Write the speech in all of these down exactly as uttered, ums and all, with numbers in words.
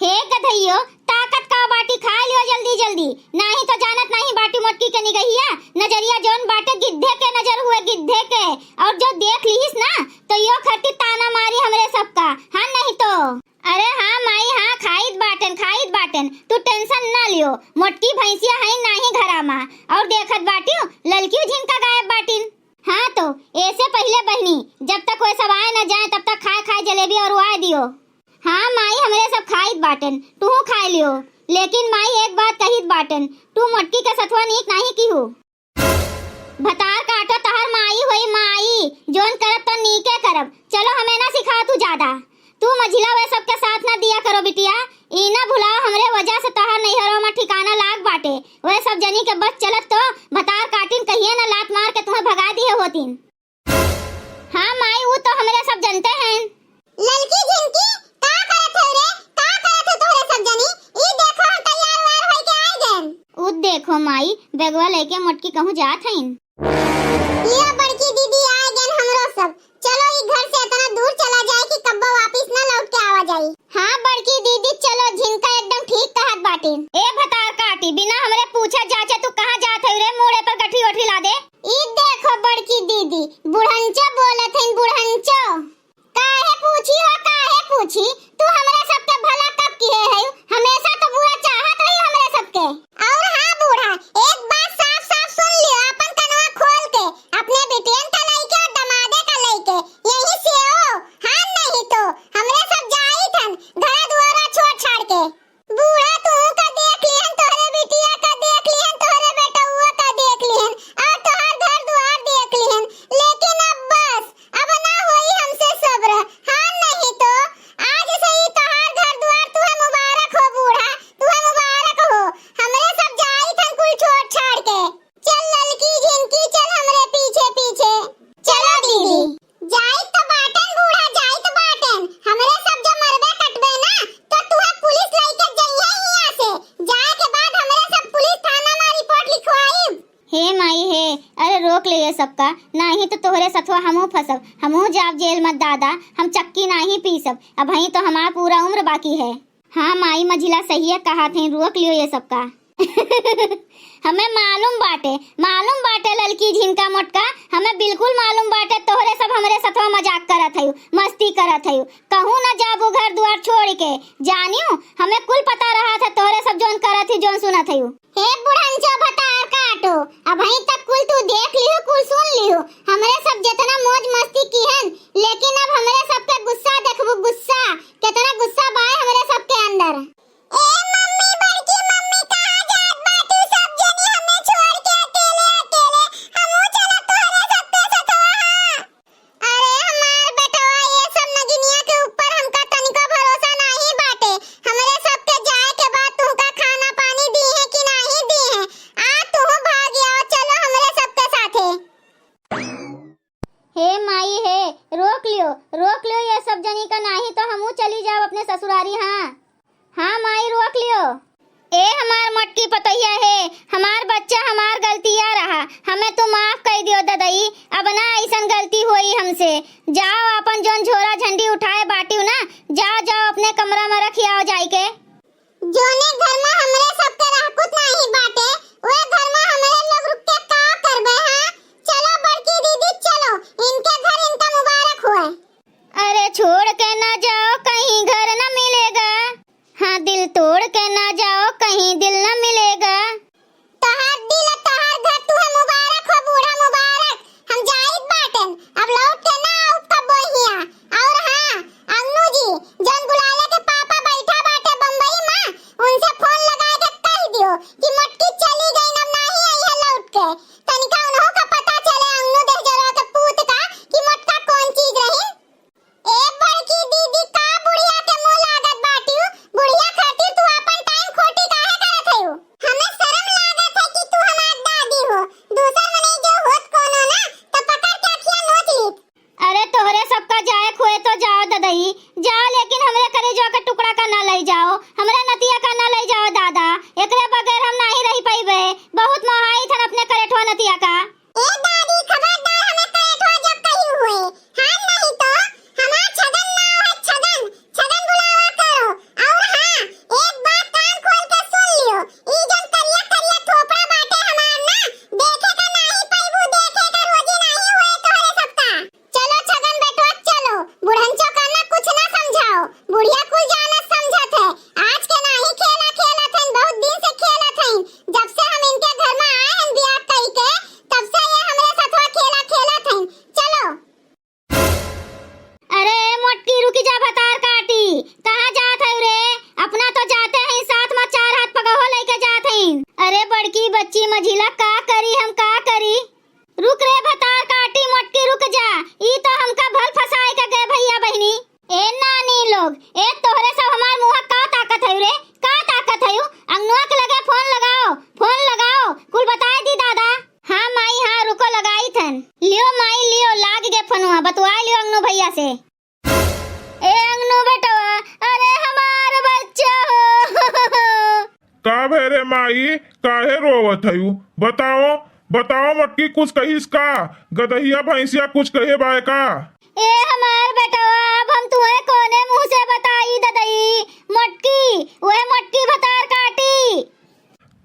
हे गधइयो, ताकत का बाटी, खाइ लियो जल्दी जल्दी, नाहीं तो जानत नाहीं बाटी मोटकी के निगहिया, नजरिया जौन बाटे गिद्धे के नजर हुए, गिद्धे के। और जो देख लिहिस ना, तो यो खरती ताना मारी हमरे सबका, हाँ नहीं तो। अरे हाँ माई, हाँ, खाइत बाटेन, खाइत बाटेन, तू tension ना लियो, मोटकी भैंसिया हईन नाहीं घरा मा, और देखत बाटियो ललकियो झिनका गायब बाटिन। हाँ तो, एसे पहिले बहिनी, जब तक वे सब आए न जाए, तब तक खाए खाए जलेबी अउरवाए दियो। हाँ माई, हमरे सब खाइत बाटेन, तूहू खाए लियो। लेकिन माई, एक बात कहित बाटेन, तू मोटकी के सथवा नीक नाहीं किहू। भतार काटो तहर माई होई माई, जौन करब तो नीके करब। चलो, हमें ना सिखाओ तू ज्यादा। तू मझिला वे सबके साथ ना दिया करो बिटिया, ई ना भुलाओ हमरे वजह से तोहार नैहरो मा ठिकाना लाग बाटे। वे सब जनी के बस चलत तो भतार काटिन कहिए ना लात मार के तुहें भगा दिहे होतिन। हाँ माई, ऊ तो हमरे सब जनते हैं। ललकी झिनकी, का करत है रे? का करत है तोहरे सब जनी? ई देखो हम तैयार वार होई के आए गएन। ऊ देखो माई, बैगवा लेके मोटकी कहूँ जात हईन। लिया बड़की दीदी, आए गएन हमरो सब। चलो, ई घर से इतना दूर चला जाए कि कब्बो वापिस ना लौट के आवा जाई। हाँ बड़की दीदी, चलो, झिनका एकदम ठीक कहत बाटिन। ए भतार काटी, बिना हमरे पूछे जाचे तू कहाँ जात है रे? मूड़े पर गठरी वठरी लादे। ई देखो बड़की दीदी, बुढ़ंचो बोलत हईन, बुढ़ंचो। काहे पूछी हो, काहे पूछी? तू हमरा सबके भला कब किहे हयू? हमेशा तो बुरा चाहत रही हमरे सबके। और हाँ बूढ़ा, एक बात साफ साफ सुन लियो, अपन कनवा खोल के, अपने बिटियन का लइके और दमादे का लइके, यहीं से हो, हाँ नहीं तो हमरे सब जाइत हन घरा दुआरा छोड़ छाड़ के। बूढ़ा, तू का देख लिहन, तोहरे बिटिया का देख लिहन, तोहरे बेटउआ का देख लिहन, और तोहार घर दुआर देख लिहन, लेकिन अब बस, अब ना होई हमसे सब्र। हाँ, नहीं तो आज से ही तोहार घर दुआर तुहे मुबारक हो बूढ़ा, तुहे मुबारक हो। हमरे सब जाइत हन कुल छोड़ छाड़ के। चल ललकी झिनकी, चल हमरे पीछे पीछे। चलो दीदी। जाइत तो बाटेन बूढ़ा, जाइत बाटेन। हमरे सब जो मरबे कटबे ना, तो तुहे पुलिस लइके जइहे हियां से। जाए के बाद हमरे सब पुलिस थाना में रिपोर्ट लिखवाइब। हे माई हे, अरे रोक ले ये सबका, नाहीं तो तोहरे सथवा हमहू फंसब, हमहू जाब जेल मत दादा, हम चक्की नाहीं पीसब, अबहीं तो हमार पूरा उम्र बाकी है। हाँ माई, मझिला सहिए कहत हईं, रोक लियो ये सबका। हमें मालूम बाटे, मालूम बाटे ललकी झिनका मोटका, हमें बिल्कुल मालूम बाटे तोहरे सब हमरे सथवा मजाक करत हयू, मस्ती करत हयू। कहूँ न जाबू घर दुआर छोड़ के, जानियो, हमें कुल पता रहत है तोहरे सब जौन करत ही, जौन सुनत हयू। हे बुढ़ंचो भतार काटो, अबहीं तक कुल तू देख लिहू, कुल सुन लिहू, हमरे सब जेतना मौज मस्ती किहन, लेकिन अब हमरे सबके गुस्सा देखबू, गुस्सा, केतना गुस्सा बाय हमरे सबके अंदर। ए मम्मी, बड़की मम्मी, कहाँ जात बाटू सब जनी हमें छोड़ के अकेले, अकेले? हमहू चलब तोहरे सबके सथवा, हाँ। अरे हमार बेटवा, ये सब नगिनिया के ऊपर हमका तनिको भरोसा नाहीं बाटे। हमरे सबके जाए के बाद तुहका खाना पानी दीहे कि नाहीं दीहे? आ तुहू भाग आओ, चलो हमरे सबके साथे। हे माई हे, रोक लियो, रोक लियो ये सब जनी का, नाहीं तो हमहू चली जाब अपने ससुरारी। हाँ। हाँ माई, रोक लियो। ए हमार मोटकी पतोहिया हे, हमार बच्चा, हमार गलतिया रहा, हमें तू माफ कइ दियो ददई, अब ना अइसन गलती होई हमसे। जाओ, आपन जौन झोरा झंडी उठाए बाटियो ना, जाओ, जाओ, अपने कमरा में रखि आओ जाइके। जौने घर में हमरे सबके रहकुत नाहीं बाटे, ओए घर में हमरे लोग रुक के का करबे, हाँ? चलो बड़की दीदी, चलो, इनके घर इनका मुबारक होए। अरे छोड़ के ना जाओ, कहीं घर न मिलेगा। हाँ, दिल तोड़ के ना जाओ, कहीं दिल न मिलेगा। तोहार दिल, तोहार घर तुहे मुबारक हो बूढ़ा, मुबारक। हम जाइत बाटेन, अब लौट के ना आउब कबो हियां। और हाँ, अंगनू जी, जौन गुलाले के पापा बैठा बाटे बम्बई में, उनसे फोन लगाए के कह दियो कि मोटकी चली गई, अब नाहीं आई है लौट के। तनिका उन्हों का पता चले, अंगनू देहजरवा के पूत का, कि मोटका कौन चीज रही। ए बड़की दीदी, का कि मझिला का करी हम, का करी? रुक रे भतार काटी मोटकी, रुक जा, ई तो हमका भल फंसाए के गए भइया बहिनी। ए नानी लोग, ए तोहरे सब हमार मुँह का ताकत है रे, का ताकत है? अंगनुआ के लगे फोन लगाओ, फोन लगाओ, कुल बताए दी दादा। हाँ माई, हाँ, रुको लगाई थन। लियो माई, लियो, लाग गे फोनवा, बतुआ लियो अंगनू भइया से। ए अंगनू बेटवा, अरे हमार बच्चा हो। का भे रे माई, काहे रोवत हयू? बताओ, बताओ मोटकी, कुछ कहिस का? गदहिया भैंसिया कुछ कहे बाय का? ए हमार बेटवा, अब हम तुहे कौने मुँह से बताई ददई? मोटकी, वह मोटकी भतार काटी।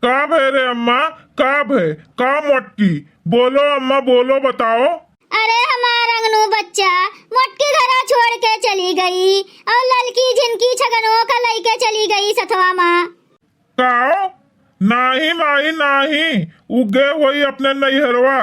का भे रे अम्मा, का भे, का मोटकी? बोलो अम्मा, बोलो, बताओ। अरे हमार अंगनू बच्चा, मोटकी घरा छोड़ के चली गई और ललकी झिनकी छगनों का लइके चली गई सथवा मा। काओ? नाही माई नाही, उ गे होई अपने नैहरवा।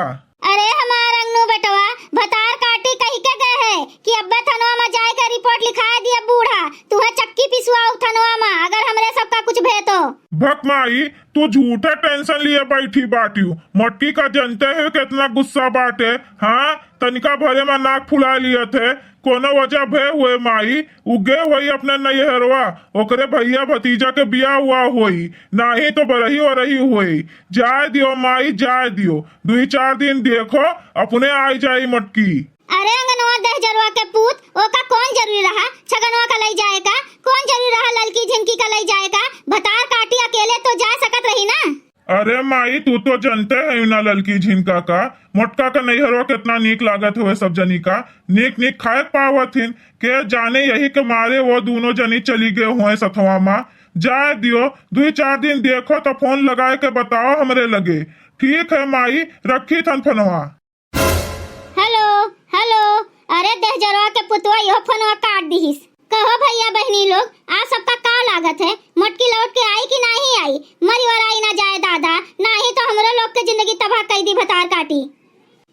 अरे हमार अंगनू बेटवा, भतार काटी कहि के गए है कि अब्बे थनवा मा जाए के रिपोर्ट लिखाए दिया बूढ़ा, तुहे चक्की पिसवाऊ थनवा मा, अगर हमरे सबका कुछ भे तो। भक माई, तू झूठे टेंशन लिए बैठी बाटियो। मोटकी का जनते हो कितना गुस्सा बाटे, हाँ? तनिका भरे मा नाक फुला लियत है, कोनो वजह भे हुए माई, उ गे होई अपने नैहरवा, ओकरे भइया भतीजा के बियाह हुआ होई, नाही तो बरही वरही होई। जाए दियो माई, जाए दियो, दुई चार दिन देखो, अपने आई जाई मोटकी। अरे अंगनवा दहजरवा के पूत, ओका कौन जरूरी रहा छगनवा का लई जाए का? कौन जरूरी रहा ललकी झिनकी का लई जाए का? भतार काटी अकेले तो जा सकत रही ना। अरे माई, तू तो जनते है ना ललकी झिनका का, मोटका का नैहरवा कितना नीक लागत हुए सब जनी का, नीक नीक खाए पावत हिन। के जाने यही के मारे वो दोनों जनी चली गए हुए सथवा मा। जाए दियो, दुई चार दिन देखो तो फोन लगाए के बताओ हमरे लगे। ठीक है माई, रखी थन फोनवा। हेलो, हेलो, अरे दहजरवा के पुतवा इहो फोनवा काट दिहिस। कहो भइया बहिनी लोग, आप सबका का लागत है, मोटकी लौट के आई कि नाही आई? मरी वराई ना जाए दादा, नाही तो हमरो लोग के जिंदगी तबाह कई दी भतार काटी।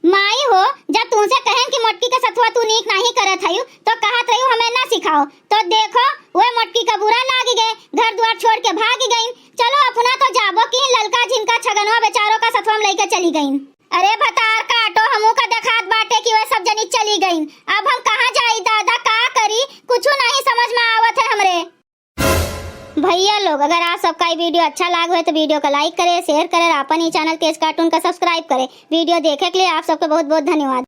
माई हो, जब तुमसे कहेन कि मोटकी के सथवा तू नीक नाही करत हयू, तो कहत रही हमें ना सिखाओ, तो देखो वे मोटकी का बुरा लाग गए, घर द्वार छोड़ के भाग गईन। चलो अपना तो जाबो कि ललका झिनका छगनवा बेचारो का सथवा में लइके चली गईन। अरे भतार काटो, हमू का देखात बाटे कि वे सब जनी चली गईन। अब हम कहाँ जाई दादा, का करी, कुछू नहीं समझ में आवत है हमरे। भइया लोग, अगर आप सबका ये वीडियो अच्छा लाग होए तो वीडियो का लाइक करे, शेयर करे और अपन ही चैनल तेज कार्टून का सब्सक्राइब करे। वीडियो देखे के लिए आप सबके बहुत बहुत धन्यवाद।